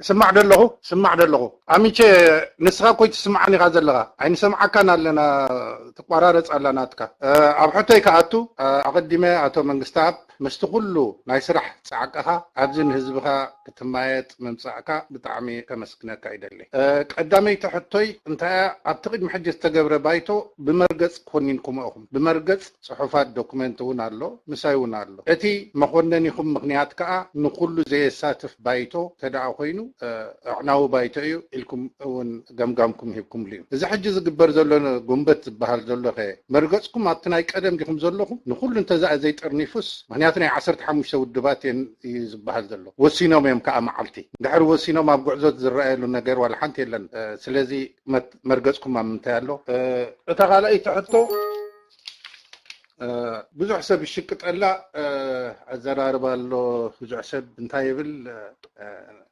ስማዕ ደለኹ ስማዕ ደለኹ ኣሚቼ፣ ንስኻ ኮይ ትስምዓን ኢኻ ዘለኻ። ኣይንሰምዓካን ኣለና፣ ትቋራረፅ ኣላ ናትካ። ኣብ ሕቶይ ከኣቱ፣ ኣቐዲመ ኣቶ መንግስታብ ምስቲ ኩሉ ናይ ስራሕ ፃዕቅኻ ኣብዚ ንህዝብኻ ክትማየጥ ምምፃእካ ብጣዕሚ ከመስግነካ ይደሊ። ቀዳመይቲ ሕቶይ እንታይ እያ? ኣብቲ ቅድሚ ሕጂ ዝተገብረ ባይቶ ብመርገፅ ኮኒንኩሞ ኢኹም። ብመርገፅ ፅሑፋት ዶክመንት እውን ኣሎ፣ ምሳይ እውን ኣሎ። እቲ መኮነኒኹም ምክንያት ከዓ ንኩሉ ዘየሳትፍ ባይቶ ተደኣ ኮይኑ ኣዕናዊ ባይቶ እዩ ኢልኩም እውን ገምጋምኩም ሂብኩምሉ እዩ። እዚ ሕጂ ዝግበር ዘሎ ጉንበት ዝበሃል ዘሎ ከ መርገፅኩም ኣብቲ ናይ ቀደም ዲኹም ዘለኹም? ንኩሉ እንተዘኣ ዘይጠርኒፉስ፣ ምክንያቱ ናይ ዓሰርተ ሓሙሽተ ውድባት እየን እዩ ዝበሃል ዘሎ። ወሲኖም እዮም ከዓ መዓልቲ። እንድሕር ወሲኖም ኣብ ጉዕዞ ዝረኣየሉ ነገር ዋላ ሓንቲ የለን። ስለዚ መርገፅኩም ኣብ ምንታይ ኣሎ? እታ ካልኣይቲ ሕቶ፣ ብዙሕ ሰብ ይሽቅጠላ ኣዘራርባ ኣሎ። ብዙሕ ሰብ እንታይ ይብል፣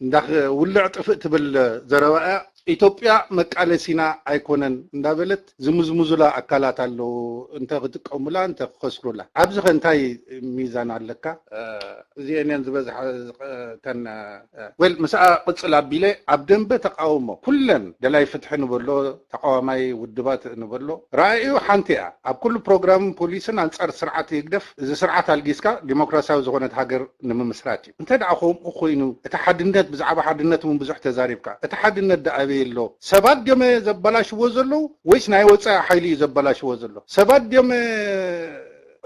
እንዳውልዕ ጥፍእ ትብል ዘረባ እያ። ኢትዮጵያ መቃለሲና ኣይኮነን እንዳበለት ዝምዝምዙላ ኣካላት ኣለዉ፣ እንተ ክጥቀሙላ እንተ ክኸስሩላ። ኣብዚ ከ እንታይ ሚዛን ኣለካ? እዚአን እየን ዝበዝሓ። ወል ምስኣ ቅፅል ኣቢለ ኣብ ደንበ ተቃውሞ ኩለን ደላይ ፍትሒ ንበሎ፣ ተቃዋማይ ውድባት ንበሎ፣ ራእዩ ሓንቲ እያ። ኣብ ኩሉ ፕሮግራምን ፖሊስን ኣንፃር ስርዓት ህግደፍ፣ እዚ ስርዓት ኣልጊስካ ዲሞክራሲያዊ ዝኾነት ሃገር ንምምስራት እዩ። እንተ ደኣ ከምኡ ኮይኑ እቲ ሓድነት ብዛዕባ ሓድነት እውን ብዙሕ ተዛሪብካ። እቲ ሓድነት ደኣ ኣበይ ኣሎ? ሰባት ድዮም ዘበላሽዎ ዘለዉ ወይስ ናይ ወፃኢ ሓይሊ እዩ ዘበላሽዎ ዘሎ? ሰባት ድዮም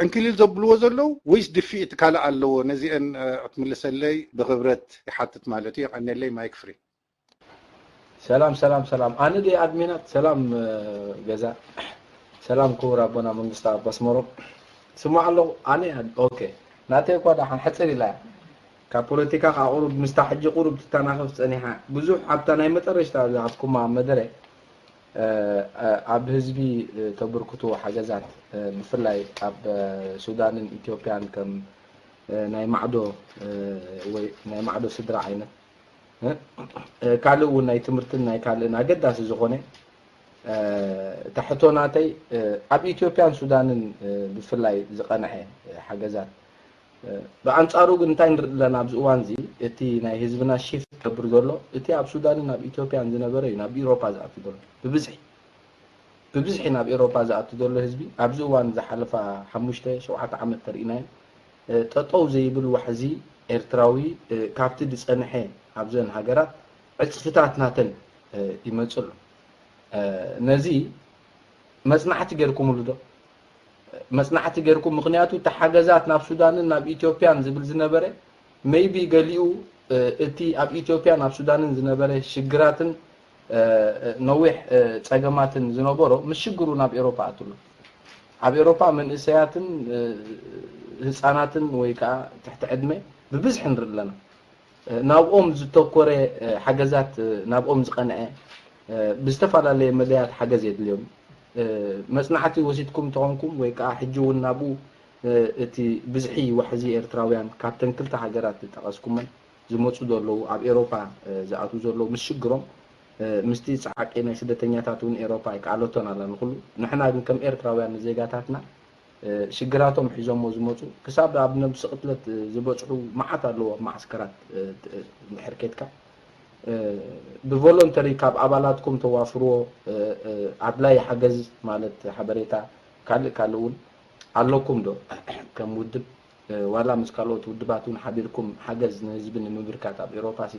ዕንክሊል ዘብልዎ ዘለዉ ወይስ ድፊእት ካልእ ኣለዎ? ነዚአን ክትምልሰለይ ብክብረት ይሓትት ማለት እዩ። የቐንየለይ። ማይክ ፍሪ። ሰላም ሰላም ሰላም። ኣነ ደ ኣድሚናት ሰላም ገዛ ሰላም ክቡር ኣቦና መንግስቲ ኣባስመሮም ስማዕ ኣለኹ። ኣነ ኦኬ ናተይ እኳ ደሓን ሕፅር ኢላ እያ። ካብ ፖለቲካ ከዓ ቁሩብ ምስታ ሕጂ ቁሩብ ትተናኸፍ ፀኒሓ። ብዙሕ ኣብታ ናይ መጠረሽታ ዝሃብኩማ መደረ ኣብ ህዝቢ ተብርክቱ ሓገዛት ብፍላይ ኣብ ሱዳንን ኢትዮጵያን ከም ናይ ማዕዶ ወይ ናይ ማዕዶ ስድራ ዓይነት ካልእ እውን ናይ ትምህርትን ናይ ካልእን ኣገዳሲ ዝኾነ እታ ሕቶ ናተይ ኣብ ኢትዮጵያን ሱዳንን ብፍላይ ዝቐንሐ ሓገዛት ብኣንፃሩ ግን እንታይ ንርኢ ኣለና ኣብዚ እዋን እዚ እቲ ናይ ህዝብና ሽፍት ገብር ዘሎ እቲ ኣብ ሱዳንን ኣብ ኢትዮጵያን ዝነበረ እዩ ናብ ኢሮፓ ዝኣቱ ዘሎ ብብዝሒ ብብዝሒ ናብ ኤሮፓ ዝኣቱ ዘሎ ህዝቢ ኣብዚ እዋን ዝሓለፋ ሓሙሽተ ሸውዓተ ዓመት ተርኢናዮ ጠጠው ዘይብል ዋሕዚ ኤርትራዊ ካብቲ ዝፀንሐ ኣብዘን ሃገራት ዕፅፍታት ናተን ይመፅእ ኣሎ። ነዚ መፅናዕቲ ገይርኩምሉ ዶ? መፅናዕቲ ገይርኩም? ምክንያቱ እቲ ሓገዛት ናብ ሱዳንን ናብ ኢትዮጵያን ዝብል ዝነበረ maybe ገሊኡ እቲ ኣብ ኢትዮጵያን ኣብ ሱዳንን ዝነበረ ሽግራትን ነዊሕ ፀገማትን ዝነበሮ ምስ ሽግሩ ናብ ኤሮፓ ኣትሉ። ኣብ ኤሮፓ መንእሰያትን ህፃናትን ወይ ከዓ ትሕቲ ዕድመ ብብዝሒ ንርኢ ኣለና። ናብኦም ዝተኮረ ሓገዛት ናብኦም ዝቐንዐ ብዝተፈላለየ መዳያት ሓገዝ የድልዮም። መፅናዕቲ ወሲድኩም እንተኾንኩም ወይ ከዓ ሕጂ እውን ናብኡ እቲ ብዝሒ ዋሕዚ ኤርትራውያን ካብተን ክልተ ሃገራት ዝጠቐስኩመን ዝመፁ ዘለዉ ኣብ ኤሮፓ ዝኣትዉ ዘለዉ ምስ ሽግሮም ምስቲ ፃዕቂ ናይ ስደተኛታት እውን ኤሮፓ ኣይከኣለቶን ኣላ ንኩሉ። ንሕና ግን ከም ኤርትራውያን ንዜጋታትና ሽግራቶም ሒዞሞ ዝመፁ ክሳብ ኣብ ነብሲ ቅትለት ዝበፅሑ መዓት ኣለዎ ኣብ ማዓስከራት እንድሕር ኬድካ ብቮሎንተሪ ካብ ኣባላትኩም ተዋፍርዎ ኣድላይ ሓገዝ ማለት ሓበሬታ ካልእ ካልእ እውን ኣለኩም ዶ ከም ውድብ ዋላ ምስ ካልኦት ውድባት እውን ሓቢርኩም ሓገዝ ንህዝቢ ንምብርካት ኣብ ኤሮፓ ሲ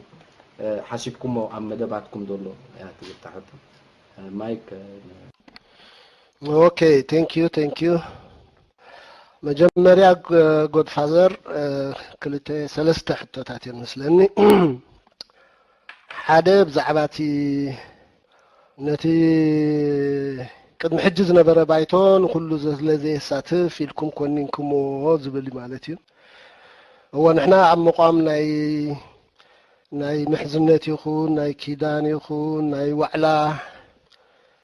ሓሲብኩሞ ኣብ መደባትኩም ዘሎ እያ ትብል እታ ሕቶ ማይክ Okay, thank you, thank you. መጀመርያ ጎድፋዘር ክልተ ሰለስተ ሕቶታት እዮም መስለኒ። ሓደ ብዛዕባ እቲ ነቲ ቅድሚ ሕጂ ዝነበረ ባይቶ ንኩሉ ስለ ዘየሳትፍ ኢልኩም ኮኒንኩምዎ ዝብል ማለት እዩ። እወ ንሕና ኣብ መቋም ናይ ናይ ምሕዝነት ይኹን ናይ ኪዳን ይኹን ናይ ዋዕላ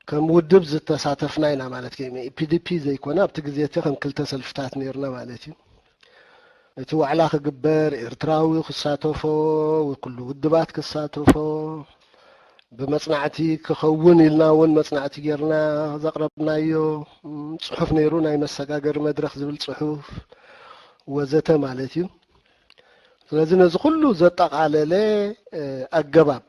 ከም ውድብ ዝተሳተፍና ኢና ማለት እዩ። ኢፒዲፒ ዘይኮነ ኣብቲ ግዜ እቲ ከም ክልተ ሰልፍታት ነርና ማለት እዩ። እቲ ዋዕላ ክግበር ኤርትራዊ ክሳተፎ፣ ኩሉ ውድባት ክሳተፎ፣ ብመጽናዕቲ ክኸውን ኢልና እውን መጽናዕቲ ጌርና ዘቕረብናዮ ጽሑፍ ነይሩ፣ ናይ መሰጋገሪ መድረኽ ዝብል ጽሑፍ ወዘተ ማለት እዩ። ስለዚ ነዚ ኩሉ ዘጠቓለለ ኣገባብ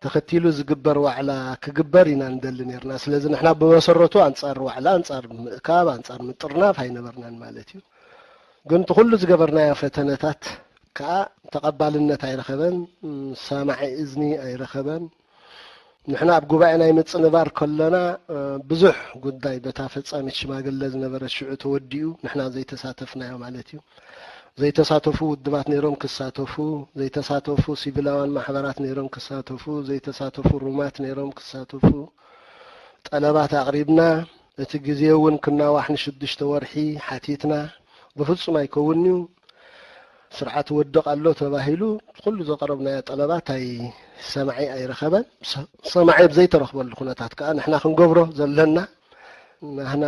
ተኸቲሉ ዝግበር ዋዕላ ክግበር ኢና ንደሊ ነርና። ስለዚ ንሕና ብመሰረቱ ኣንጻር ዋዕላ፣ ኣንጻር ምእካብ፣ ኣንጻር ምጥርናፍ ኣይነበርናን ማለት እዩ። ግን እቲ ኩሉ ዝገበርናዮ ፈተነታት ከዓ ተቐባልነት ኣይረኸበን፣ ሰማዒ እዝኒ ኣይረኸበን። ንሕና ኣብ ጉባኤ ናይ ምጽንባር ከለና ብዙሕ ጉዳይ በታ ፈጻሚት ሽማግለ ዝነበረት ሽዑ ተወዲኡ፣ ንሕና ዘይተሳተፍናዮ ማለት እዩ። ዘይተሳተፉ ውድባት ነይሮም ክሳተፉ፣ ዘይተሳተፉ ሲቪላውያን ማሕበራት ነይሮም ክሳተፉ፣ ዘይተሳተፉ ሩማት ነይሮም ክሳተፉ ጠለባት ኣቕሪብና። እቲ ግዜ እውን ክናዋሕ ንሽዱሽተ ወርሒ ሓቲትና። ብፍጹም ኣይከውን እዩ፣ ስርዓት ወድቕ ኣሎ ተባሂሉ ኩሉ ዘቐረብናዮ ጠለባት ኣይ ሰማዒ ኣይረኸበን። ሰማዒ ኣብ ዘይተረኽበሉ ኩነታት ከዓ ንሕና ክንገብሮ ዘለና፣ ናህና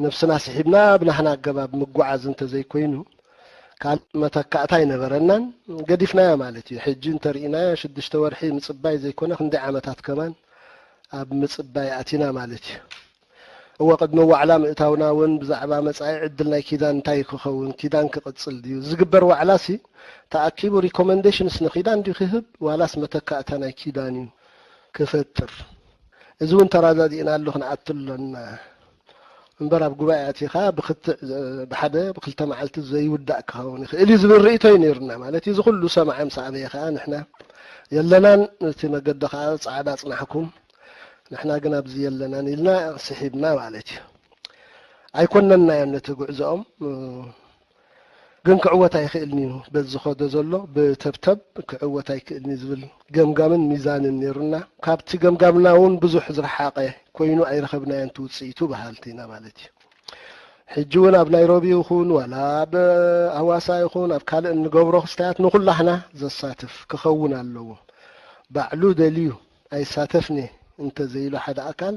ነብስና ስሒብና ብናህና ኣገባብ ምጓዓዝ እንተዘይኮይኑ ካልእ መተካእታ ኣይነበረናን፣ ገዲፍናዮ ማለት እዩ። ሕጂ እንተርኢናዮ ሽዱሽተ ወርሒ ምጽባይ ዘይኮነ ክንደይ ዓመታት ከማን ኣብ ምጽባይ ኣቲና ማለት እዩ። እወ ቅድሚ ዋዕላ ምእታውና እውን ብዛዕባ መጻኢ ዕድል ናይ ኪዳን እንታይ ክኸውን፣ ኪዳን ክቕጽል ድዩ ዝግበር ዋዕላ ሲ ተኣኪቡ ሪኮመንዴሽንስ ንኪዳን ድዩ ክህብ ዋላስ መተካእታ ናይ ኪዳን እዩ ክፈጥር? እዚ እውን ተራዳዲእናሉ ክንኣቱ ኣሎና እምበር ኣብ ጉባኤ ኣቲኻ ብክትዕ ብሓደ ብክልተ መዓልቲ ዘይውዳእ ክኸውን ይኽእል እዩ ዝብል ርእይቶ እዩ ነይሩና ማለት እዩ። እዚ ኩሉ ሰማዒ ምስ ኣበየ ከዓ ንሕና የለናን፣ እቲ መገዲ ከዓ ጻዕዳ ኣጽናሕኩም፣ ንሕና ግን ኣብዚ የለናን ኢልና ስሒብና ማለት እዩ። ኣይኮነናዮን ነቲ ጉዕዞኦም፣ ግን ክዕወት ኣይኽእልን እዩ በዚ ዝኸዶ ዘሎ ብተብተብ ክዕወት ኣይክእልን እዩ ዝብል ገምጋምን ሚዛንን ነይሩና። ካብቲ ገምጋምና እውን ብዙሕ ዝረሓቐ ኮይኑ ኣይረኸብናዮን እቲ ውፅኢቱ በሃልቲ ኢና ማለት እዩ። ሕጂ እውን ኣብ ናይሮቢ ይኹን ዋላ ኣብ ኣዋሳ ይኹን ኣብ ካልእ እንገብሮ ክስታያት ንኹላህና ዘሳትፍ ክኸውን ኣለዎ። ባዕሉ ደልዩ ኣይሳተፍኒ እንተዘይሉ ሓደ ኣካል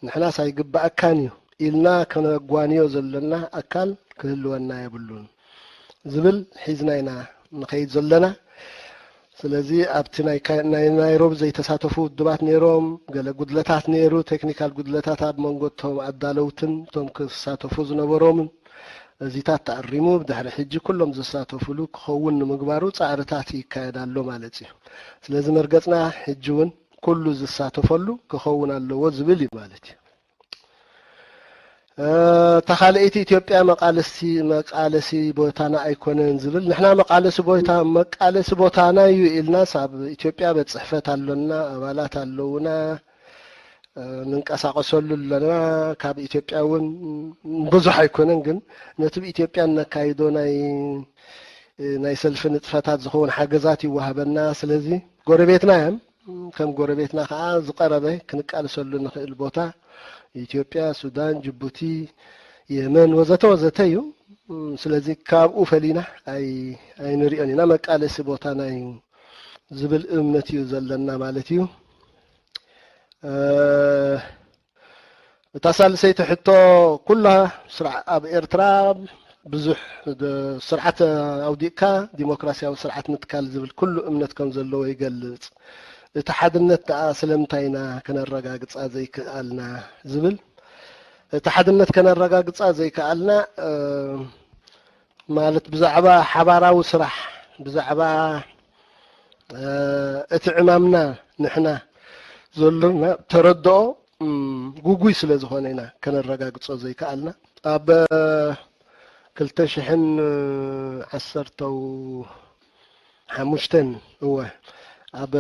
ንሕናስ ኣይግባኣካን እዩ ኢልና ከነጓንዮ ዘለና ኣካል ክህልወና የብሉን ዝብል ሒዝና ኢና ንኸይድ ዘለና። ስለዚ ኣብቲ ናይ ካ- ናይ ናይሮቢ ዘይተሳተፉ ውድባት ነይሮም፣ ገለ ጉድለታት ነይሩ፣ ቴክኒካል ጉድለታት ኣብ መንጎ እቶም ኣዳለውትን እቶም ክሳተፉ ዝነበሮምን እዚታት ተኣሪሙ ብድሕሪ ሕጂ ኩሎም ዝሳተፉሉ ክኸውን ንምግባሩ ጻዕርታት ይካየድ ኣሎ ማለት እዩ። ስለዚ መርገጽና ሕጂ እውን ኩሉ ዝሳተፈሉ ክኸውን ኣለዎ ዝብል እዩ ማለት እዩ። እታ ካልኣይቲ ኢትዮጵያ መቃለሲ መቃለሲ ቦታና ኣይኮነን ዝብል፣ ንሕና መቃለሲ ቦታ መቃለሲ ቦታና እዩ ኢልናስ ኣብ ኢትዮጵያ ቤት ጽሕፈት ኣሎና፣ ኣባላት ኣለውና፣ እ፣ ንንቀሳቀሰሉ ኣለና። ካብ ኢትዮጵያ እውን ብዙሕ ኣይኮነን፣ ግን ነቲ ብኢትዮጵያ እነካይዶ ናይ ናይ ሰልፊ ንጥፈታት ዝኸውን ሓገዛት ይወሃበና። ስለዚ ጎረቤትና እዮም። ከም ጎረቤትና ከዓ ዝቐረበ ክንቃልሰሉ ንኽእል ቦታ ኢትዮጵያ፣ ሱዳን፣ ጅቡቲ፣ የመን ወዘተ ወዘተ እዩ። ስለዚ ካብኡ ፈሊና ኣይ- ኣይንሪኦን ኢና። መቃለሲ ቦታና እዩ ዝብል እምነት እዩ ዘለና ማለት እዩ። እ፣ እታ ሳልሰይቲ ሕቶ፣ ኩላ ስርዓ- ኣብ ኤርትራ ብዙሕ ደ- ስርዓት ኣውዲቕካ ዲሞክራሲያዊ ስርዓት ምትካል ዝብል ኩሉ እምነት ከም ዘለዎ ይገልጽ። እቲ ሓድነት ደኣ ስለምንታይ ኢና ከነረጋግጻ ዘይከኣልና ዝብል፣ እቲ ሓድነት ከነረጋግጻ ዘይከኣልና እ፣ ማለት ብዛዕባ ሓባራዊ ስራሕ ብዛዕባ እ፣ እቲ ዕማምና ንሕና ዘሎና ተረድኦ እም፣ ጉጉይ ስለ ዝኾነ ኢና ከነረጋግጾ ዘይከኣልና። ኣብ ክልተ ሽሕን ዓሰርተ ሓሙሽተን እወ ኣብ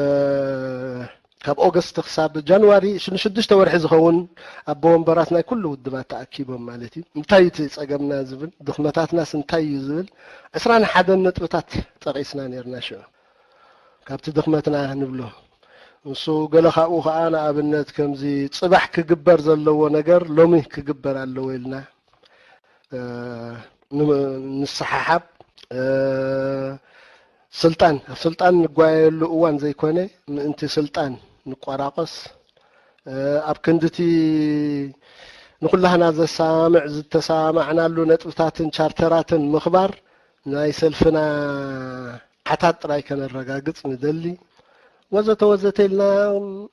ካብ ኦገስት ክሳብ ጃንዋሪ ሽ- ንሽዱሽተ ወርሒ ዝኸውን ኣቦ ወንበራት ናይ ኩሉ ውድባት ተኣኪቦም ማለት እዩ። እንታይ እቲ ጸገምና ዝብል ድኽመታትናስ እንታይ እዩ ዝብል ዕስራን ሓደን ነጥብታት ጠቒስና ነርና ሽዑ። ካብቲ ድኽመትና ንብሎ ንሱ ገለ ካብኡ ከዓ ንኣብነት ከምዚ ጽባሕ ክግበር ዘለዎ ነገር ሎሚ ክግበር ኣለዎ ኢልና እ፣ ን- ንሰሓሓብ እ፣ ስልጣን ኣብ ስልጣን ንጓየሉ እዋን ዘይኮነ ምእንቲ ስልጣን ንቆራቆስ እ፣ ኣብ ክንድቲ ንኩላህና ዘሰማምዕ ዝተሰማማዕናሉ ነጥብታትን ቻርተራትን ምኽባር ናይ ሰልፍና ሓታት ጥራይ ከነረጋግጽ ንደሊ ወዘተ ወዘተ ኢልና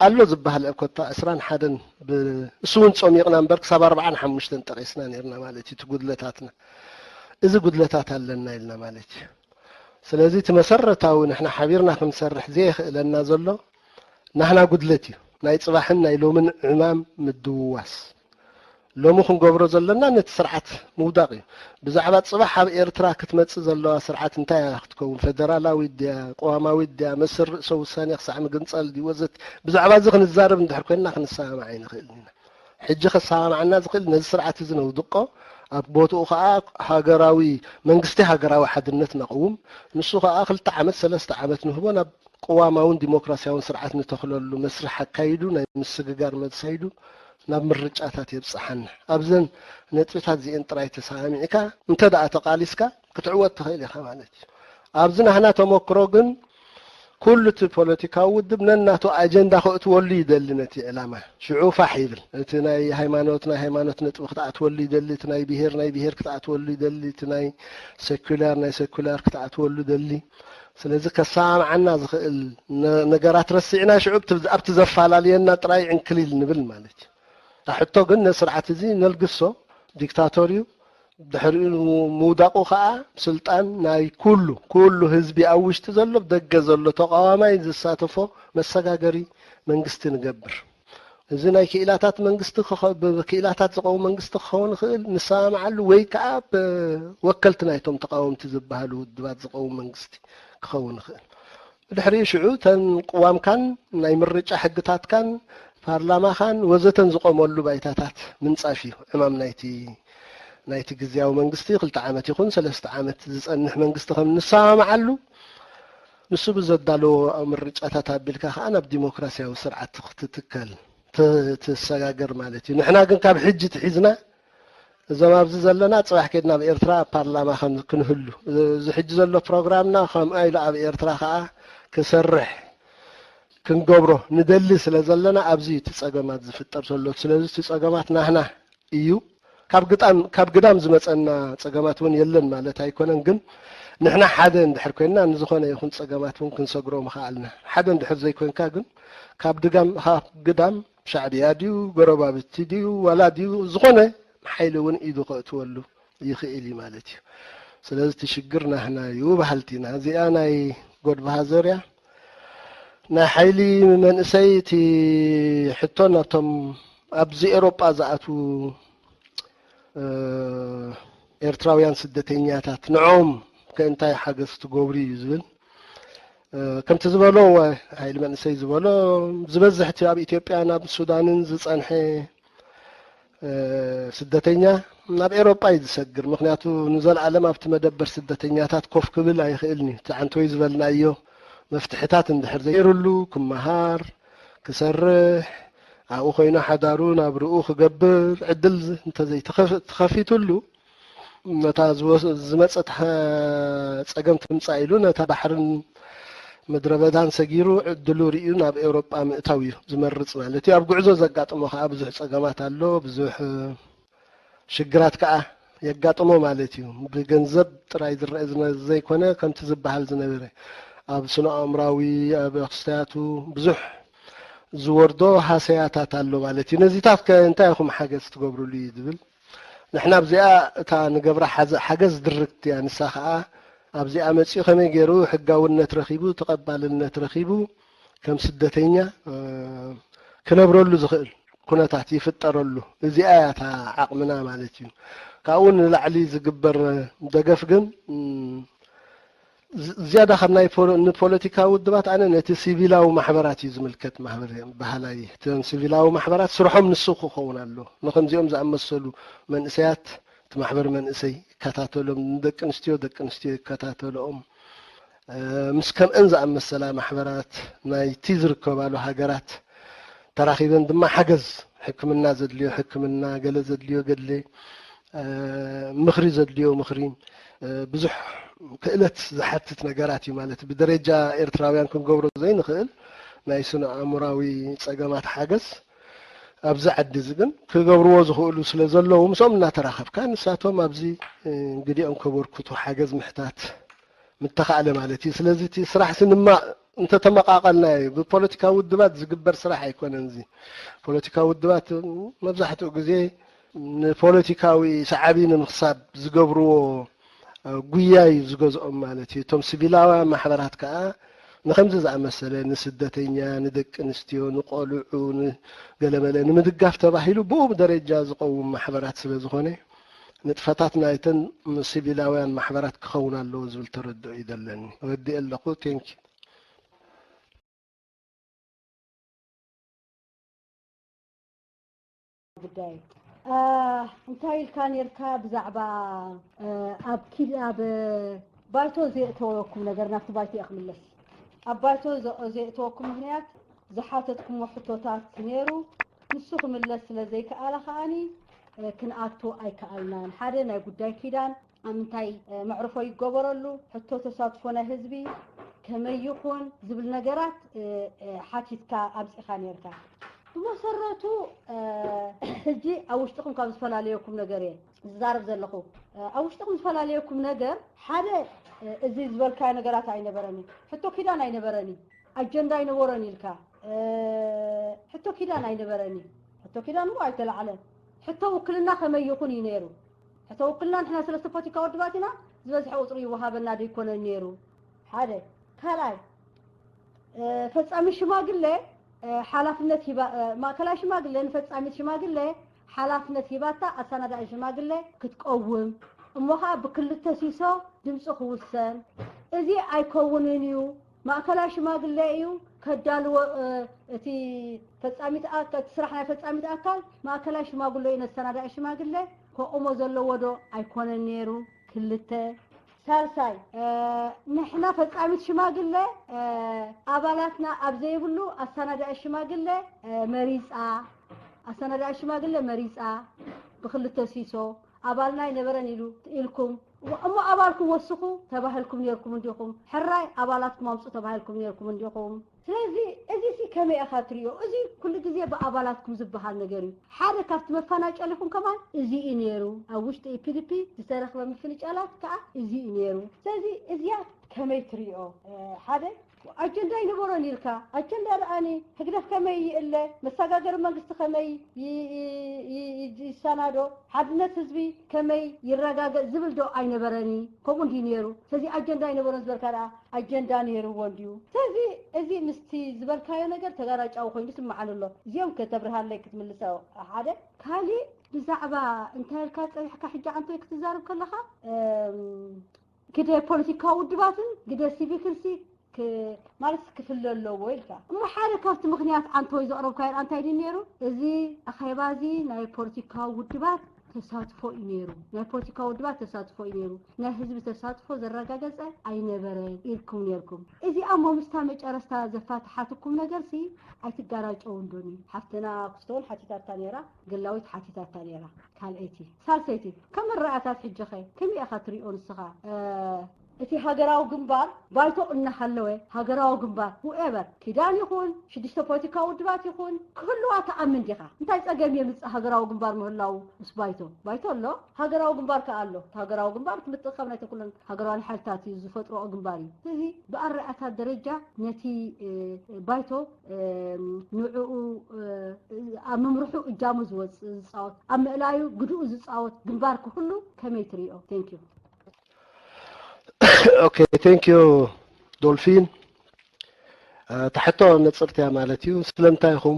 ኣሎ ዝበሃል እኮ እታ ዕስራን ሓደን ብ- እሱ እውን ጾሚቕና እምበር ክሳብ ኣርባዓን ሓሙሽተን ጠቒስና ነርና ማለት እዩ እቲ ጉድለታትና። እዚ ጉድለታት ኣለና ኢልና ማለት እዩ። ስለዚ እቲ መሰረታዊ ንሕና ሓቢርና ክንሰርሕ ዘየኽእለና ዘሎ ናህና ጉድለት እዩ። ናይ ጽባሕን ናይ ሎምን ዕማም ምድውዋስ። ሎሚ ክንገብሮ ዘለና ነቲ ስርዓት ምውዳቕ እዩ። ብዛዕባ ጽባሕ ኣብ ኤርትራ ክትመጽእ ዘለዋ ስርዓት እንታይ እያ ክትከውን? ፈደራላዊት ድያ? ቅዋማዊት ድያ? መስር ርእሰ ውሳኔ ክሳዕ ምግንጻል ድዩ? ወዘት ብዛዕባ እዚ ክንዛረብ እንድሕር ኮይንና ክንሰማማዕ ኣይንኽእልን ኢና። ሕጂ ከሰማማዓና ዝኽእል ነዚ ስርዓት እዚ ነውድቆ፣ ኣብ ቦትኡ ኸኣ ሃገራዊ መንግስቲ ሃገራዊ ሓድነት ነቕውም። ንሱ ኸኣ ክልተ ዓመት ሰለስተ ዓመት ንህቦ ናብ ቅዋማውን ዲሞክራሲያውን ስርዓት ንተኽለሉ መስርሕ ኣካይዱ ናይ ምስግጋር መሳይዱ ናብ ምርጫታት የብጽሓና። ኣብዘን ነጥብታት እዚኤን ጥራይ ተሰማሚዕካ እንተ ደኣ ተቓሊስካ ክትዕወት ትኽእል ኢኻ ማለት እዩ። ኣብዚ ናህና ተመክሮ ግን ኩሉ እቲ ፖለቲካዊ ውድብ ነናቱ ኣጀንዳ ከእትወሉ ይደሊ ነቲ ዕላማ። ሽዑ ፋሕ ይብል። እቲ ናይ ሃይማኖት ናይ ሃይማኖት ነጥቢ ክትኣትወሉ ይደሊ፣ እቲ ናይ ብሄር ናይ ብሄር ክትኣትወሉ ይደሊ፣ እቲ ናይ ሴኩላር ናይ ሴኩላር ክትኣትወሉ ደሊ። ስለዚ ከሰማምዓና ዝኽእል ነገራት ረሲዕና ሽዑ ኣብቲ ዘፋላልየና ጥራይ ዕንክሊል ንብል ማለት እዩ። ሕቶ ግን ነስርዓት እዚ ነልግሶ፣ ዲክታቶር እዩ። ድሕሪኡ ምውዳቑ ከዓ ስልጣን ናይ ኩሉ ኩሉ ህዝቢ ኣብ ውሽጢ ዘሎ ደገ ዘሎ ተቃዋማይ ዝሳተፎ መሰጋገሪ መንግስቲ ንገብር። እዚ ናይ ክኢላታት መንግስቲ ክኸ- ብክኢላታት ዝቀውም መንግስቲ ክኸውን ይኽእል፣ ንሰማምዓሉ፣ ወይ ከዓ ብወከልቲ ናይቶም ተቃወምቲ ዝበሃሉ ውድባት ዝቀውም መንግስቲ ክኸውን ይኽእል። ብድሕሪኡ ሽዑ ተን ቅዋምካን ናይ ምርጫ ሕግታትካን ፓርላማኻን ወዘተን ዝቆመሉ ባይታታት ምንጻፍ እዩ ዕማም ናይቲ ናይቲ ግዝያዊ መንግስቲ። ክልተ ዓመት ይኹን ሰለስተ ዓመት ዝጸንሕ መንግስቲ ከም ንሰማምዓሉ ንሱ ብዘዳለዎ ምርጫታት ኣቢልካ ከዓ ናብ ዲሞክራሲያዊ ስርዓት ክትትከል ትሰጋገር ማለት እዩ። ንሕና ግን ካብ ሕጂ ትሒዝና እዞም ኣብዚ ዘለና ጽባሕ ከድና ኣብ ኤርትራ ኣብ ፓርላማ ክንህሉ፣ እዚ ሕጂ ዘሎ ፕሮግራምና ከምኡ ኢሉ ኣብ ኤርትራ ከዓ ክሰርሕ ክንገብሮ ንደሊ ስለ ዘለና ኣብዚ እቲ ጸገማት ዝፍጠር ዘሎ። ስለዚ እቲ ጸገማት ናህና እዩ። ካብ ግጣም ካብ ግዳም ዝመጸና ጸገማት እውን የለን ማለት ኣይኮነን፣ ግን ንሕና ሓደ እንድሕር ኮይንና ንዝኾነ ይኹን ጸገማት እውን ክንሰግሮ ምኽኣልና። ሓደ እንድሕር ዘይኮንካ ግን ካብ ድጋም ካብ ግዳም ሻዕብያ ድዩ ጎረባብቲ ድዩ ዋላ ድዩ ዝኾነ ሓይሊ እውን ኢዱ ከእትወሉ ይኽእል እዩ ማለት እዩ። ስለዚ እቲ ሽግር ናህና እዩ በሃልቲ ኢና። እዚኣ ናይ ጎድባሃ ዘርያ ናይ ሓይሊ መንእሰይ እቲ ሕቶ ናብቶም ኣብዚ ኤሮጳ ዝኣትዉ ኤርትራውያን ስደተኛታት ንዖም ከእንታይ ሓገዝ ትገብሩ እዩ ዝብል ከምቲ ዝበሎ ሓይሊ መንእሰይ ዝበሎ ዝበዝሕ እቲ ኣብ ኢትዮጵያ ናብ ሱዳንን ዝጸንሐ ስደተኛ ናብ ኤሮጳ እዩ ዝሰግር። ምክንያቱ ንዘለኣለም ኣብቲ መደበር ስደተኛታት ኮፍ ክብል ኣይኽእልን እዩ። እቲ ዓንተወይ ዝበልናዮ መፍትሕታት እንድሕር ዘይሩሉ ክመሃር፣ ክሰርሕ፣ ኣብኡ ኮይኑ ሓዳሩ ናብርኡ ክገብር ዕድል እንተዘይተኸፊቱሉ ነታ ዝመፀት ፀገም ትምፃእ ኢሉ ነታ ባሕርን ምድረ በዳን ሰጊሩ ዕድሉ ርእዩ ናብ ኤውሮጳ ምእታው እዩ ዝመርፅ ማለት እዩ። ኣብ ጉዕዞ ዘጋጥሞ ከዓ ብዙሕ ፀገማት ኣሎ፣ ብዙሕ ሽግራት ከዓ የጋጥሞ ማለት እዩ። ብገንዘብ ጥራይ ዝረአ ዘይኮነ ከምቲ ዝበሃል ዝነበረ ኣብ ስነ ኣእምራዊ ኣብ ኣክስታያቱ ብዙሕ ዝወርዶ ሃሰያታት ኣሎ ማለት እዩ። ነዚታት ከ እንታይ ኢኹም ሓገዝ ትገብሩሉ እዩ ዝብል ንሕና ኣብዚኣ እታ ንገብራ ሓገዝ ድርክት እያ። ንሳ ኸዓ ኣብዚኣ መፂኡ ከመይ ገይሩ ሕጋውነት ረኺቡ ተቐባልነት ረኺቡ ከም ስደተኛ ክነብረሉ ዝኽእል ኩነታት ይፍጠረሉ። እዚኣ እያ እታ ዓቕምና ማለት እዩ። ካብኡ ንላዕሊ ዝግበር ደገፍ ግን ዝያዳ ካብ ናይ ንፖለቲካዊ ውድባት ኣነ ነቲ ሲቪላዊ ማሕበራት እዩ ዝምልከት ማህበር በሃላይ። እተን ሲቪላዊ ማሕበራት ስርሖም ንሱ ክኸውን ኣሎ። ንከምዚኦም ዝኣመሰሉ መንእሰያት እቲ ማሕበር መንእሰይ ይከታተሎም፣ ንደቂ ኣንስትዮ ደቂ ኣንስትዮ ይከታተልኦም። ምስ ከምአን ዝኣመሰላ ማሕበራት ናይቲ ዝርከባሉ ሃገራት ተራኺበን ድማ ሓገዝ ሕክምና ዘድልዮ ሕክምና፣ ገለ ዘድልዮ ገድለ፣ ምኽሪ ዘድልዮ ምኽሪ፣ ብዙሕ ክእለት ዝሓትት ነገራት እዩ ማለት እዩ። ብደረጃ ኤርትራውያን ክንገብሮ ዘይንኽእል ናይ ስነ ኣእምራዊ ጸገማት ሓገዝ ኣብዚ ዓዲ እዚ ግን ክገብርዎ ዝኽእሉ ስለ ዘለዉ ምስኦም እናተራኸብካ ንሳቶም ኣብዚ እንግዲኦም ከበርክቱ ሓገዝ ምሕታት ምተኻእለ ማለት እዩ። ስለዚ እቲ ስራሕ ስንማ እንተተመቃቐልና እዩ። ብፖለቲካዊ ውድባት ዝግበር ስራሕ ኣይኮነን። እዚ ፖለቲካዊ ውድባት መብዛሕትኡ ግዜ ንፖለቲካዊ ሰዓቢ ንምክሳብ ዝገብርዎ ጉያ እዩ ዝገዝኦም ማለት እዩ። እቶም ሲቪላውያን ማሕበራት ከዓ ንኸምዚ ዝኣመሰለ ንስደተኛ፣ ንደቂ ኣንስትዮ፣ ንቆልዑ፣ ንገለመለ ንምድጋፍ ተባሂሉ ብኡ ደረጃ ዝቐውም ማሕበራት ስለ ዝኾነ ንጥፈታት ናይተን ሲቪላውያን ማሕበራት ክኸውን ኣለዎ ዝብል ተረድኦ እዩ ዘለኒ። ወዲእ ኣለኹ። ቴንኪ። ጉዳይ እንታይ ኢልካ ነርካ ብዛዕባ ኣብ ኪድ ኣብ ባይቶ ዘየእተወኩም ነገር ናብቲ ባይቶ እየ ክምለስ። ኣብ ባይቶ ዘየእተወኩም ምክንያት ዝሓተትኩሞ ሕቶታት ነይሩ፣ ንሱ ክምለስ ስለ ዘይከኣለ ከዓኒ ክንኣቱ ኣይከኣልናን። ሓደ ናይ ጉዳይ ኪዳን ኣብ ምንታይ መዕርፎ ይገበረሉ፣ ሕቶ ተሳትፎ ናይ ህዝቢ ከመይ ይኹን ዝብል ነገራት ሓቲትካ ኣምፂኻ ነርካ። ብመሰረቱ ሕጂ ኣብ ውሽጥኹም ካብ ዝፈላለየኩም ነገር እየ ዝዛረብ ዘለኹ። ኣብ ውሽጥኹም ዝፈላለየኩም ነገር ሓደ፣ እዚ ዝበልካዮ ነገራት ኣይነበረኒ፣ ሕቶ ኪዳን ኣይነበረኒ፣ ኣጀንዳ ኣይነበሮን ኢልካ። ሕቶ ኪዳን ኣይነበረኒ። ሕቶ ኪዳን እኮ ኣይተላዕለን። ሕቶ ውክልና ከመይ ይኹን እዩ ነይሩ። ሕቶ ውክልና ንሕና ሰለስተ ፖለቲካ ውድባት ኢና፣ ዝበዝሐ ቁፅሪ ይወሃበና ደይኮነን ነይሩ። ሓደ። ካልኣይ፣ ፈፃሚ ሽማግለ ሓላፍነት ሂባ፣ ማእከላይ ሽማግለ ንፈፃሚት ሽማግለ ሓላፍነት ሂባታ ኣሰናዳኢ ሽማግለ ክትቀውም፣ እሞ ኸዓ ብክልተ ሲሶ ድምፂ ክውሰን። እዚ ኣይከውንን እዩ። ማእከላይ ሽማግለ እዩ ከዳልዎ፣ እቲ ፈፃሚት ኣካ-፣ እቲ ስራሕ ናይ ፈፃሚት ኣካል ማእከላይ ሽማግለ እዩ ነሰናዳኢ ሽማግለ ከቑሞ ዘለዎ ዶ ኣይኮነን ነይሩ? ክልተ። ሳልሳይ፣ ንሕና ፈፃሚት ሽማግለ ኣባላትና ኣብ ዘይብሉ ኣሰናዳኢ ሽማግለ መሪፃ፣ ኣሰናዳኢ ሽማግለ መሪፃ ብክልተ ሲሶ ኣባልና ኣይነበረን ኢሉ ኢልኩም። እሞ ኣባልኩም ወስኹ ተባሂልኩም ነርኩም እንዲኹም። ሕራይ ኣባላትኩም ኣምፁ ተባሂልኩም ነርኩም እንዲኹም። ስለዚ እዚ ሲ ከመይ ኢኻ ትሪኦ? እዚ ኩሉ ግዜ ብኣባላትኩም ዝበሃል ነገር እዩ። ሓደ ካብቲ መፈናጨሊኹም ከማን እዚ እዩ ነይሩ። ኣብ ውሽጢ ኢፒዲፒ ዝተረኽበ ምፍንጫላት ከዓ እዚ እዩ ነይሩ። ስለዚ እዚኣ ከመይ ትሪኦ? ሓደ ኣጀንዳ ኣይነበሮን ኢልካ። ኣጀንዳ ደኣኒ ህግደፍ ከመይ ይእለ፣ መሰጋገሪ መንግስቲ ከመይ ይሰናዶ፣ ሓድነት ህዝቢ ከመይ ይረጋገጽ ዝብል ዶ ኣይነበረኒ? ከምኡ እንዲ ነይሩ። ስለዚ ኣጀንዳ ኣይነበሮን ዝበልካ ደኣ ኣጀንዳ ነይርዎ እንድዩ። ስለዚ እዚ ምስቲ ዝበልካዮ ነገር ተጋራጫዊ ኮይኑ ስምዓኒ ኣሎ። እዚኦም ከተብርሃለይ ክትምልሰ ሓደ። ካሊእ ብዛዕባ እንታይ ኢልካ ጸኒሕካ ሕጂ ኣንቶይ ክትዛረብ ከለኻ ግደ ፖለቲካዊ ውድባትን ግደ ሲቪክን ሲ ማለት ክፍለ ኣለዎ ኢልካ። እሞ ሓደ ካብቲ ምክንያት ኣንቶይ ዘቕረብካዮ እንታይ ድዩ ነይሩ? እዚ ኣኼባ እዚ ናይ ፖለቲካዊ ውድባት ተሳትፎ እዩ ነይሩ። ናይ ፖለቲካዊ ውድባት ተሳትፎ እዩ ነይሩ። ናይ ህዝቢ ተሳትፎ ዘረጋገጸ ኣይነበረን ኢልኩም ነይርኩም። እዚኣ እሞ ምስታ መጨረስታ ዘፋትሓትኩም ነገር ሲ ኣይትጋራጨውን ዶኒ? ሓፍትና ክስቶን ሓቲታታ ነይራ፣ ገላዊት ሓቲታታ ነይራ። ካልኣይቲ። ሳልሰይቲ፣ ከም ኣረኣእታት ሕጂ ኸ ከመይ ኢኻ ትሪኦ ንስኻ? እቲ ሃገራዊ ግንባር ባይቶ እናሃለወ ሃገራዊ ግንባር whoever ኪዳን ይኹን ሽዱሽተ ፖለቲካዊ ውድባት ይኹን ክህልዋ ትኣምን ዲኻ? እንታይ ጸገም የምጽእ ሃገራዊ ግንባር ምህላው ምስ ባይቶ? ባይቶ ኣሎ፣ ሃገራዊ ግንባር ከኣ ኣሎ። እቲ ሃገራዊ ግንባር እቲ ምጥኻብ ናይተ ኩለን ሃገራውያን ሓይልታት እዩ ዝፈጥሮኦ ግንባር እዩ። ስለዚ ብኣረኣእታት ደረጃ ነቲ ባይቶ ንዕኡ ኣብ ምምርሑ እጃሙ ዝወጽእ ዝጻወት ኣብ ምእላዩ ግድኡ ዝጻወት ግንባር ክህሉ ከመይ ትሪኦ? Thank you። Okay, thank you ዶልፊን። እታ ሕቶ ንጽርቲ እያ ማለት እዩ። ስለምንታይ ኢኹም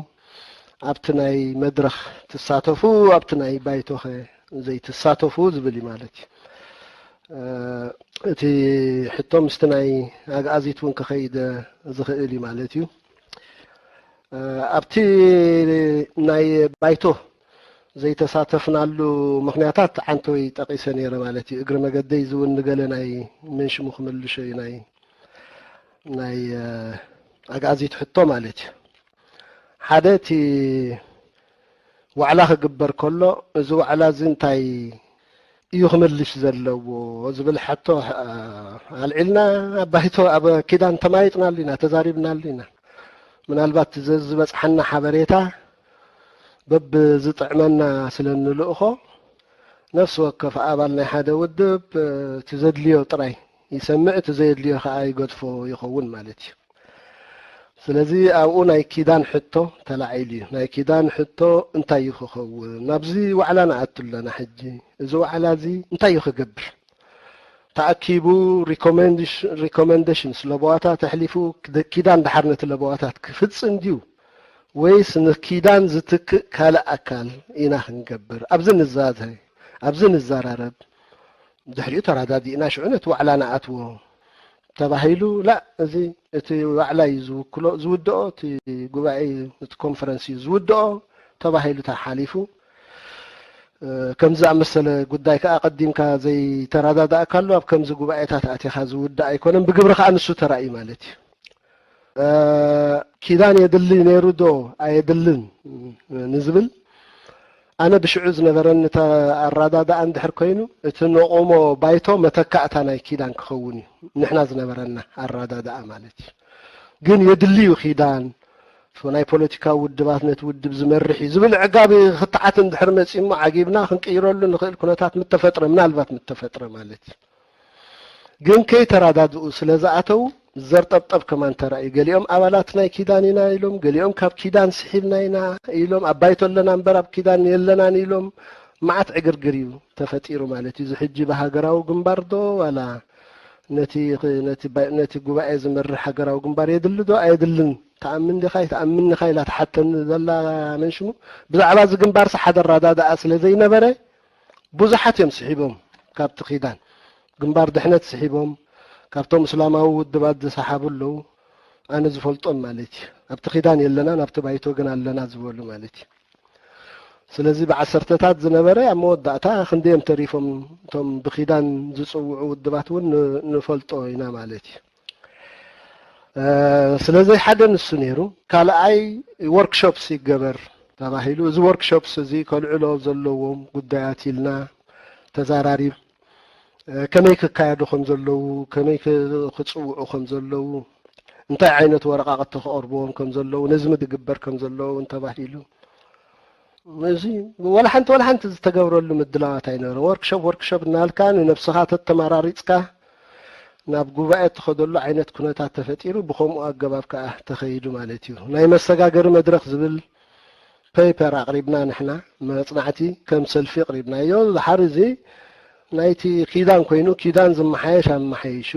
ኣብቲ ናይ መድረኽ ትሳተፉ ኣብቲ ናይ ባይቶኸ ዘይትሳተፉ ዝብል እዩ ማለት እዩ። እቲ ሕቶ ምስቲ ናይ ኣግኣዚት እውን ክኸይድ ዝኽእል እዩ ማለት እዩ። ኣብቲ ናይ ባይቶ ዘይተሳተፍናሉ ምኽንያታት ዓንተወይ ጠቒሰ ነይረ ማለት እዩ። እግሪ መገደይ ዝውን ንገለ ናይ መንሽሙ ክምልሾ እዩ ናይ ናይ ኣግኣዚት ሕቶ ማለት እዩ። ሓደ እቲ ዋዕላ ክግበር ከሎ እዚ ዋዕላ እዚ እንታይ እዩ ክምልሽ ዘለዎ ዝብል ሕቶ ኣልዒልና ኣብ ባይቶ ኣብ ኪዳን ተማይጥናሉ ኢና፣ ተዛሪብናሉ ኢና። ምናልባት ዝበፅሓና ሓበሬታ በብዝጥዕመና ስለ እንልእኾ ነፍሲ ወከፍ ኣባል ናይ ሓደ ውድብ እቲ ዘድልዮ ጥራይ ይሰምዕ፣ እቲ ዘየድልዮ ከዓ ይገድፎ ይኸውን ማለት እዩ። ስለዚ ኣብኡ ናይ ኪዳን ሕቶ ተላዒሉ እዩ። ናይ ኪዳን ሕቶ እንታይ እዩ ክኸውን? ናብዚ ዋዕላ ንኣቱ ኣለና። ሕጂ እዚ ዋዕላ እዚ እንታይ እዩ ክገብር? ተኣኪቡ recommendation ለበዋታት ኣሕሊፉ ኪዳን ድሓር ነቲ ለበዋታት ክፍጽም ድዩ ወይስ ንኪዳን ዝትክእ ካልእ ኣካል ኢና ክንገብር ኣብዚ ንዛተ ኣብዚ ንዘራረብ ድሕሪኡ ተረዳዲእና ሽዑ ነቲ ዋዕላ ንኣትዎ ተባሂሉ። ላ፣ እዚ እቲ ዋዕላ እዩ ዝውክሎ ዝውድኦ፣ እቲ ጉባኤ እቲ ኮንፈረንስ እዩ ዝውድኦ ተባሂሉ ተሓሊፉ። ከምዚ ዝኣመሰለ ጉዳይ ከዓ ቀዲምካ ዘይተረዳዳእካሉ ኣብ ከምዚ ጉባኤታት ኣቲኻ ዝውዳእ ኣይኮነን። ብግብሪ ከዓ ንሱ ተራእዩ ማለት እዩ። ኪዳን የድሊ ነይሩ ዶ ኣየድልን ንዝብል ኣነ ብሽዑ ዝነበረኒ ኣራዳዳኣ እንድሕር ኮይኑ እቲ ነቆሞ ባይቶ መተካእታ ናይ ኪዳን ክኸውን እዩ ንሕና ዝነበረና ኣራዳዳኣ ማለት እዩ። ግን የድልዩ ኪዳን ናይ ፖለቲካዊ ውድባት ነቲ ውድብ ዝመርሕ እዩ ዝብል ዕጋቢ ክትዓት እንድሕር መፂ እሞ ዓጊብና ክንቅይረሉ ንኽእል ኩነታት ምተፈጥረ ምናልባት ምተፈጥረ ማለት እዩ። ግን ከይተራዳድኡ ስለ ዝኣተው ዘርጠብጠብ ከማን ተራእዩ። ገሊኦም ኣባላት ናይ ኪዳን ኢና ኢሎም፣ ገሊኦም ካብ ኪዳን ስሒብና ኢና ኢሎም። ኣብ ባይቶ ኣለና እምበር ኣብ ኪዳን የለናን ኢሎም። መዓት ዕግርግር እዩ ተፈጢሩ ማለት እዩ። እዚ ሕጂ ብሃገራዊ ግንባር ዶ ዋላ ነቲ ነቲ ጉባኤ ዝመርሕ ሃገራዊ ግንባር የድሊ ዶ ኣየድልን ትኣምን ዲኻ ኣይትኣምን ኢኻ ኢላ ትሓተኒ ዘላ መንሽሙ ብዛዕባ እዚ ግንባርሲ ሓደ ኣረዳድኣ ስለ ዘይነበረ ብዙሓት እዮም ስሒቦም ካብቲ ኪዳን ግንባር ድሕነት ስሒቦም ካብቶም እስላማዊ ውድባት ዝሰሓቡ ኣለዉ። ኣነ ዝፈልጦም ማለት እዩ። ኣብቲ ኪዳን የለናን ኣብቲ ባይቶ ግን ኣለና ዝበሉ ማለት እዩ። ስለዚ ብዓሰርተታት ዝነበረ ኣብ መወዳእታ ክንደዮም ተሪፎም እቶም ብኪዳን ዝፅውዑ ውድባት እውን ንፈልጦ ኢና ማለት እዩ። ስለዚ ሓደ ንሱ ነይሩ። ካልኣይ ወርክሾፕስ ይገበር ተባሂሉ። እዚ ወርክሾፕስ እዚ ከልዕሎ ዘለዎም ጉዳያት ኢልና ተዛራሪብ ከመይ ክካየዱ ከም ዘለዉ፣ ከመይ ክፅውዑ ከም ዘለዉ፣ እንታይ ዓይነት ወረቃቅቲ ክቐርብዎም ከም ዘለዉ፣ ነዚ ምድግበር ከም ዘለዉ እንተባሂሉ እዚ ወላ ሓንቲ ወላ ሓንቲ ዝተገብረሉ ምድላዋት ኣይነበረ። ወርክሾፕ ወርክሾፕ እናልካ ንነብስኻ ተተመራሪፅካ ናብ ጉባኤ እትኸደሉ ዓይነት ኩነታት ተፈጢሩ ብከምኡ ኣገባብ ከዓ ተኸይዱ ማለት እዩ። ናይ መሰጋገሪ መድረክ ዝብል ፔፐር ኣቕሪብና ንሕና መፅናዕቲ ከም ሰልፊ ኣቕሪብናዮ። ድሓር እዚ ናይቲ ኪዳን ኮይኑ ኪዳን ዝመሓየሽ ኣመሓይሹ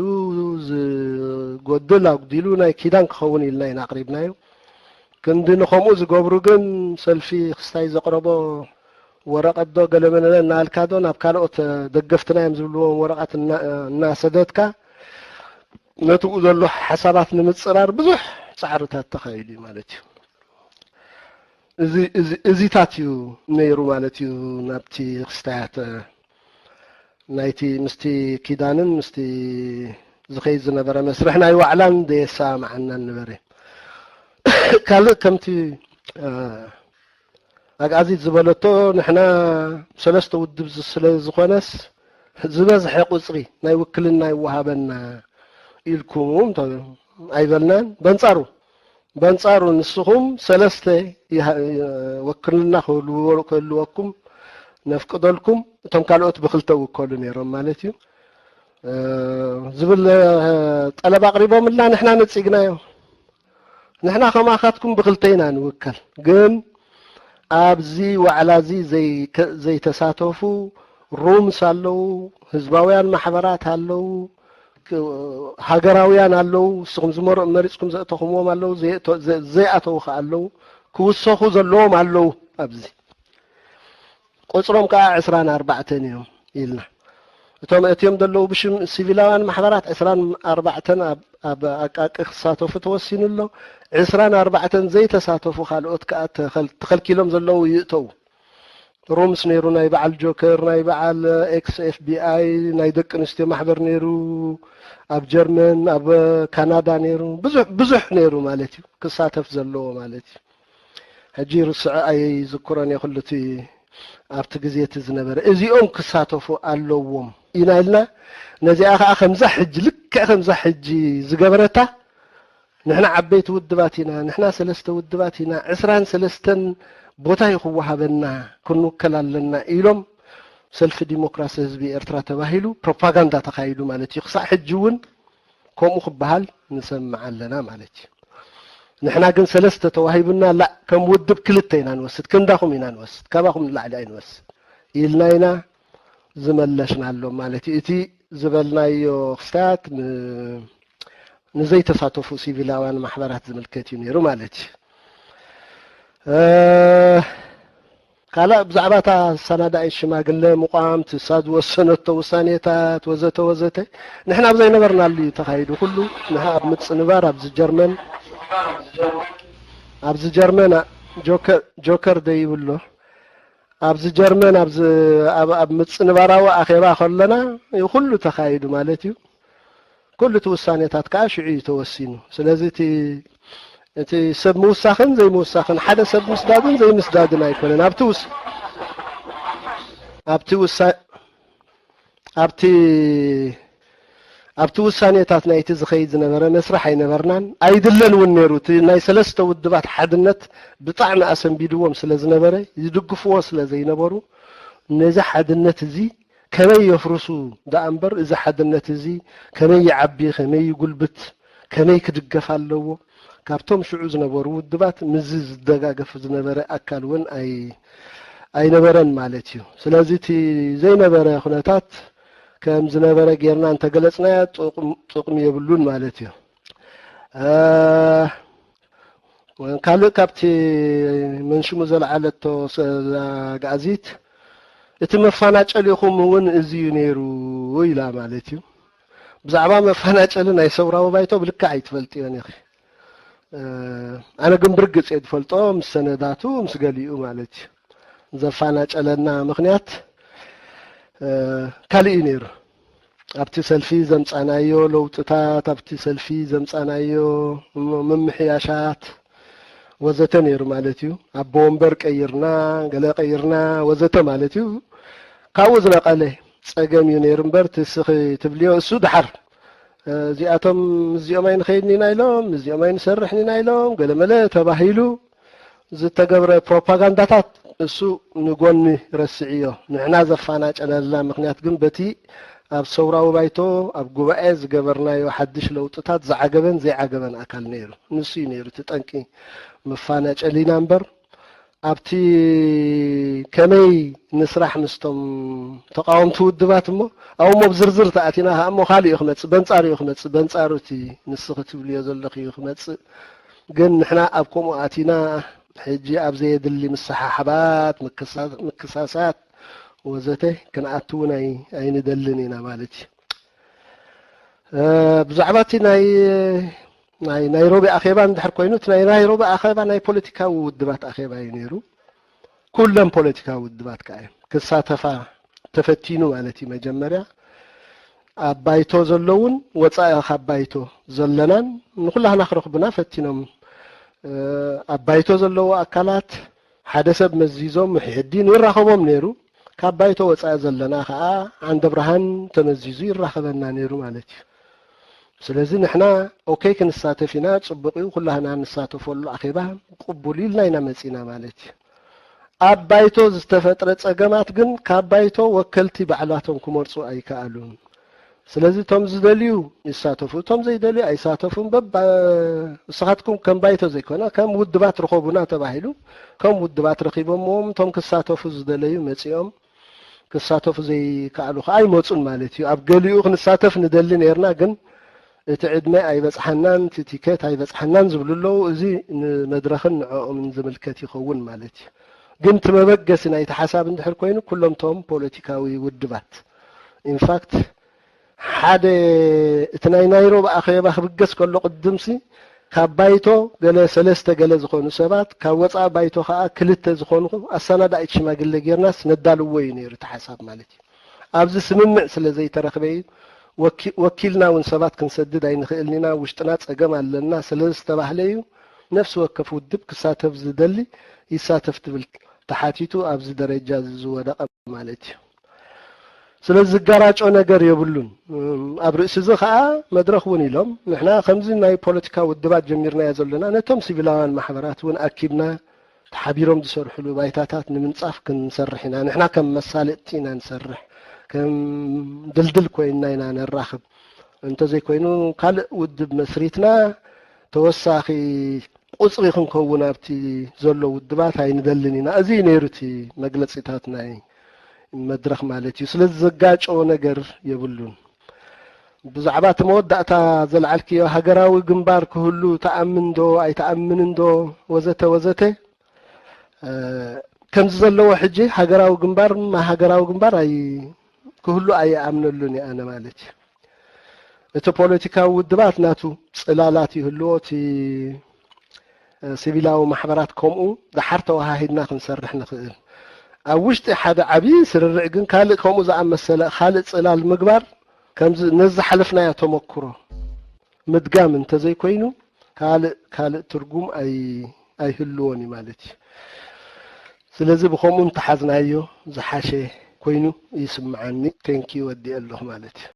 ዝጎድል ኣጉዲሉ ናይ ኪዳን ክኸውን ኢልና ኢና ኣቕሪብናዮ። ክንዲ ንኸምኡ ዝገብሩ ግን ሰልፊ ክስታይ ዘቕረቦ ወረቐት ዶ ገለመለለ እናልካ ዶ ናብ ካልኦት ደገፍትና እዮም ዝብልዎም ወረቐት እናሰደድካ ነትኡ ዘሎ ሓሳባት ንምፅራር ብዙሕ ፃዕርታት ተኻይዱ እዩ ማለት እዩ። እዚታት እዩ ነይሩ ማለት እዩ። ናብቲ ክስታያት ናይቲ ምስቲ ኪዳንን ምስቲ ዝኸይድ ዝነበረ መስርሕ ናይ ዋዕላን ዘየሰማምዓና ነበረ። ካልእ ከምቲ ኣግኣዚት ዝበለቶ ንሕና ሰለስተ ውድብ ስለ ዝኾነስ ዝበዝሐ ቁፅሪ ናይ ውክልና ይወሃበና ኢልኩም ኣይበልናን። በንፃሩ በንፃሩ ንስኹም ሰለስተ ወክልና ክህልወኩም ነፍቅደልኩም፣ እቶም ካልኦት ብክልተ ውከሉ ነይሮም ማለት እዩ ዝብል ጠለብ ኣቕሪቦምልና ንሕና ነፂግናዮ። ንሕና ከማኻትኩም ብክልተ ኢና ንውከል፣ ግን ኣብዚ ዋዕላ እዚ ዘይተሳተፉ ሩምስ ኣለዉ፣ ህዝባውያን ማሕበራት ኣለዉ፣ ሃገራውያን ኣለዉ፣ ንስኹም ዝመርኡ መሪፅኩም ዘእተኹምዎም ኣለዉ፣ ዘይኣተዉ ከዓ ኣለዉ፣ ክውሰኹ ዘለዎም ኣለዉ። ኣብዚ ቁፅሮም ከዓ ዕስራን ኣርባዕተን እዮም ኢልና። እቶም እትዮም ዘለዉ ብሽም ሲቪላውያን ማሕበራት ዕስራን ኣርባዕተን ኣብ ኣቃቂ ክሳተፉ ተወሲኑ ኣሎ። ዕስራን ኣርባዕተን ዘይተሳተፉ ካልኦት ከዓ ተኸልኪሎም ዘለዉ ይእተዉ። ሩምስ ነይሩ፣ ናይ በዓል ጆከር፣ ናይ በዓል ኤክስ ኤፍቢኣይ፣ ናይ ደቂ ኣንስትዮ ማሕበር ነይሩ፣ ኣብ ጀርመን ኣብ ካናዳ ነይሩ፣ ብዙሕ ነይሩ ማለት እዩ ክሳተፍ ዘለዎ ማለት እዩ። ሕጂ ርስዐ ኣይዝክሮን እየ ኩሉ እቲ ኣብቲ ግዜ እቲ ዝነበረ እዚኦም ክሳተፉ ኣለዎም ኢና ኢልና። ነዚኣ ከዓ ከምዛ ሕጂ ልክዕ ከምዛ ሕጂ ዝገበረታ ንሕና ዓበይቲ ውድባት ኢና፣ ንሕና ሰለስተ ውድባት ኢና፣ ዕስራን ሰለስተን ቦታ እዩ ክወሃበና ክንውከል ኣለና ኢሎም ሰልፊ ዲሞክራሲ ህዝቢ ኤርትራ ተባሂሉ ፕሮፓጋንዳ ተኻይዱ ማለት እዩ። ክሳዕ ሕጂ እውን ከምኡ ክበሃል ንሰምዕ ኣለና ማለት እዩ። ንሕና ግን ሰለስተ ተዋሂቡና ላእ ከም ውድብ ክልተ ኢና ንወስድ፣ ክንዳኹም ኢና ንወስድ፣ ካባኹም ንላዕሊ ኣይንወስድ ኢልና ኢና ዝመለስናሎም ማለት እዩ። እቲ ዝበልናዮ ክስታት ንዘይተሳተፉ ሲቪላውያን ማሕበራት ዝምልከት እዩ ነይሩ ማለት እዩ። ካልእ ብዛዕባ እታ ኣሰናዳኢት ሽማግለ ምቋም፣ ትሳ ዝወሰነቶ ውሳኔታት ወዘተ ወዘተ ንሕና ኣብ ዘይነበርናሉ እዩ ተኻይዱ። ኩሉ ንሃ ኣብ ምጽንባር ኣብዚ ጀርመን ኣብዚ ጀርመን ጆከር ደይብሎ ኣብዚ ጀርመን ኣብ ምጽንባራዊ ኣኼባ ከለና ኩሉ ተኻይዱ ማለት እዩ። ኩሉ እቲ ውሳኔታት ከዓ ሽዑ እዩ ተወሲኑ። ስለዚ እቲ ሰብ ምውሳኽን ዘይምውሳኽን፣ ሓደ ሰብ ምስዳድን ዘይምስዳድን ኣይኮነን። ኣብቲ ውስ ኣብቲ ውሳ ኣብቲ ኣብቲ ውሳኔታት ናይቲ ዝኸይድ ዝነበረ መስርሕ ኣይነበርናን ኣይድለን እውን ነይሩ። እቲ ናይ ሰለስተ ውድባት ሓድነት ብጣዕሚ ኣሰንቢድዎም ስለ ዝነበረ፣ ይድግፍዎ ስለ ዘይነበሩ፣ ነዚ ሓድነት እዚ ከመይ የፍርሱ ደኣ እምበር፣ እዚ ሓድነት እዚ ከመይ ይዓቢ፣ ከመይ ይጉልብት፣ ከመይ ክድገፍ ኣለዎ፣ ካብቶም ሽዑ ዝነበሩ ውድባት ምስዚ ዝደጋገፍ ዝነበረ ኣካል እውን ኣይ ኣይነበረን ማለት እዩ። ስለዚ እቲ ዘይነበረ ኩነታት ከም ዝነበረ ጌርና እንተገለጽናዮ ጥቕሚ የብሉን ማለት እዩ። ካልእ ካብቲ መንሽሙ ዘልዓለቶ ኣግኣዚት፣ እቲ መፋናጨሊኹም እውን እዚ እዩ ነይሩ ኢላ ማለት እዩ። ብዛዕባ መፋናጨሊ ናይ ሰውራዊ ባይቶ ብልክዕ ኣይትፈልጥዮን ኢኺ። ኣነ ግን ብርግጽ እየ ዝፈልጦ፣ ምስ ሰነዳቱ ምስ ገሊኡ ማለት እዩ። ዘፋናጨለና ምኽንያት ካልእ እዩ ነይሩ። ኣብቲ ሰልፊ ዘምጻናዮ ለውጥታት፣ ኣብቲ ሰልፊ ዘምጻናዮ ምምሕያሻት ወዘተ ነይሩ ማለት እዩ። ኣቦ ወንበር ቀይርና፣ ገለ ቀይርና ወዘተ ማለት እዩ። ካብኡ ዝነቐለ ጸገም እዩ ነይሩ እምበር፣ እቲ እስኺ ትብልዮ እሱ ድሓር እዚኣቶም ምስዚኦም ኣይንኸይድን ኢና ኢሎም፣ ምስዚኦም ኣይንሰርሕን ኢና ኢሎም፣ ገለመለ ተባሂሉ ዝተገብረ ፕሮፓጋንዳታት እሱ ንጎኒ ረስዕዮ። ንሕና ዘፋናጨለልና ምኽንያት ግን በቲ ኣብ ሰውራዊ ባይቶ ኣብ ጉባኤ ዝገበርናዮ ሓድሽ ለውጥታት ዝዓገበን ዘይዓገበን ኣካል ነይሩ። ንሱ እዩ ነይሩ እቲ ጠንቂ መፋናጨሊና እምበር ኣብቲ ከመይ ንስራሕ ምስቶም ተቃወምቲ ውድባት እሞ ኣብኡ እሞ ብዝርዝር ተኣቲና ከዓ እሞ ካልእ እዩ ክመፅእ፣ በንፃሩ እዩ ክመፅእ፣ በንፃሩ እቲ ንስኺ ትብልዮ ዘለኺ እዩ ክመፅእ። ግን ንሕና ኣብ ከምኡ ኣቲና ሕጂ ኣብ ዘየድሊ ምሰሓሓባት፣ ምክሳሳት ወዘተ ክንኣቱ እውን ኣይንደልን ኢና ማለት እዩ። ብዛዕባ እቲ ናይ ናይ ናይሮቢ ኣኼባ እንድሕር ኮይኑ፣ እቲ ናይ ናይሮቢ ኣኼባ ናይ ፖለቲካዊ ውድባት ኣኼባ እዩ ነይሩ። ኩለን ፖለቲካዊ ውድባት ከዓ እየን ክሳተፋ ተፈቲኑ ማለት እዩ። መጀመርያ ኣብ ባይቶ ዘለውን ወፃኢ ካብ ባይቶ ዘለናን ንኩላህና ክረኽቡና ፈቲኖም። ኣብ ባይቶ ዘለዉ ኣካላት ሓደ ሰብ መዚዞም፣ ሙሒየዲን ይራኸቦም ነይሩ። ካብ ባይቶ ወፃኢ ዘለና ከዓ ዓንደ ብርሃን ተመዚዙ ይራኸበና ነይሩ ማለት እዩ። ስለዚ ንሕና ኦኬ ክንሳተፍ ኢና፣ ፅቡቕ እዩ፣ ኩላህና ንሳተፈሉ ኣኼባ ቅቡል እዩ ኢልና ኢና መፂና ማለት እዩ። ኣብ ባይቶ ዝተፈጥረ ፀገማት ግን ካብ ባይቶ ወከልቲ ባዕላቶም ክመርፁ ኣይከኣሉን። ስለዚ እቶም ዝደልዩ ይሳተፉ፣ እቶም ዘይደልዩ ኣይሳተፉን። በባ ንስኻትኩም ከም ባይቶ ዘይኮነ ከም ውድባት ርኸቡና ተባሂሉ፣ ከም ውድባት ረኺቦምዎም እቶም ክሳተፉ ዝደለዩ መፂኦም፣ ክሳተፉ ዘይከኣሉ ከዓ ኣይመፁን ማለት እዩ። ኣብ ገሊኡ ክንሳተፍ ንደሊ ነይርና፣ ግን እቲ ዕድመ ኣይበፅሓናን፣ እቲ ቲኬት ኣይበፅሓናን ዝብሉ ኣለዉ። እዚ ንመድረኽን ንዕኦምን ዝምልከት ይኸውን ማለት እዩ። ግን እቲ መበገሲ ናይቲ ሓሳብ እንድሕር ኮይኑ ኩሎም እቶም ፖለቲካዊ ውድባት ኢንፋክት ሓደ እቲ ናይ ናይሮቢ ኣኼባ ክብገስ ከሎ ቅድምሲ ካብ ባይቶ ገለ ሰለስተ ገለ ዝኾኑ ሰባት፣ ካብ ወፃኢ ባይቶ ከዓ ክልተ ዝኾኑ ኣሰናዳኢት ሽማግለ ጌርናስ ነዳልዎ እዩ ነይሩ እቲ ሓሳብ ማለት እዩ። ኣብዚ ስምምዕ ስለ ዘይተረኽበ እዩ። ወኪልና እውን ሰባት ክንሰድድ ኣይንኽእልን ኢና፣ ውሽጥና ፀገም ኣለና ስለ ዝተባህለ እዩ። ነፍሲ ወከፍ ውድብ ክሳተፍ ዝደሊ ይሳተፍ ትብል ተሓቲቱ ኣብዚ ደረጃ እዚ ዝወደቐ ማለት እዩ። ስለዚ ዝጋራጮ ነገር የብሉን። ኣብ ርእሲ እዚ ከዓ መድረኽ እውን ኢሎም፣ ንሕና ከምዚ ናይ ፖለቲካ ውድባት ጀሚርናዮ ዘለና ነቶም ሲቪላውያን ማሕበራት እውን ኣኪብና ተሓቢሮም ዝሰርሕሉ ባይታታት ንምንፃፍ ክንሰርሕ ኢና። ንሕና ከም መሳለጥቲ ኢና ንሰርሕ፣ ከም ድልድል ኮይንና ኢና ነራኽብ። እንተዘይኮይኑ ካልእ ውድብ መስሪትና ተወሳኺ ቁፅሪ ክንከውን ኣብቲ ዘሎ ውድባት ኣይንደልን ኢና። እዚ እዩ ነይሩ እቲ መግለፂታት ናይ መድረኽ ማለት እዩ። ስለዚ ዘጋጨዎ ነገር የብሉን። ብዛዕባ እቲ መወዳእታ ዘልዓልክዮ ሃገራዊ ግንባር ክህሉ ትኣምን ዶ ኣይትኣምንን ዶ ወዘተ ወዘተ፣ እ፣ ከምዚ ዘለዎ ሕጂ ሃገራዊ ግንባር፣ ሃገራዊ ግንባር ኣይ-፣ ክህሉ ኣይኣምነሉን እየ ኣነ ማለት እዩ። እቲ ፖለቲካዊ ውድባት ናቱ ጽላላት ይህልዎ፣ እቲ ሲቪላዊ ማሕበራት ከምኡ ደሓር ተወሃሂድና ክንሰርሕ ንኽእል። ኣብ ውሽጢ ሓደ ዓቢ ስርርዕ ግን ካልእ ከምኡ ዝኣመሰለ ካልእ ጽላል ምግባር፣ ከምዚ ነዚ ዝሓለፍናዮ ተመክሮ ምድጋም እንተዘይኮይኑ ካልእ ካልእ ትርጉም ኣይ-፣ ኣይህልዎን እዩ ማለት እዩ። ስለዚ ብኸምኡ እንተሓዝናዮ ዝሓሸ ኮይኑ ይስምዓኒ። ቴንኪዩ፣ ወዲኤ ኣለኹ ማለት እዩ።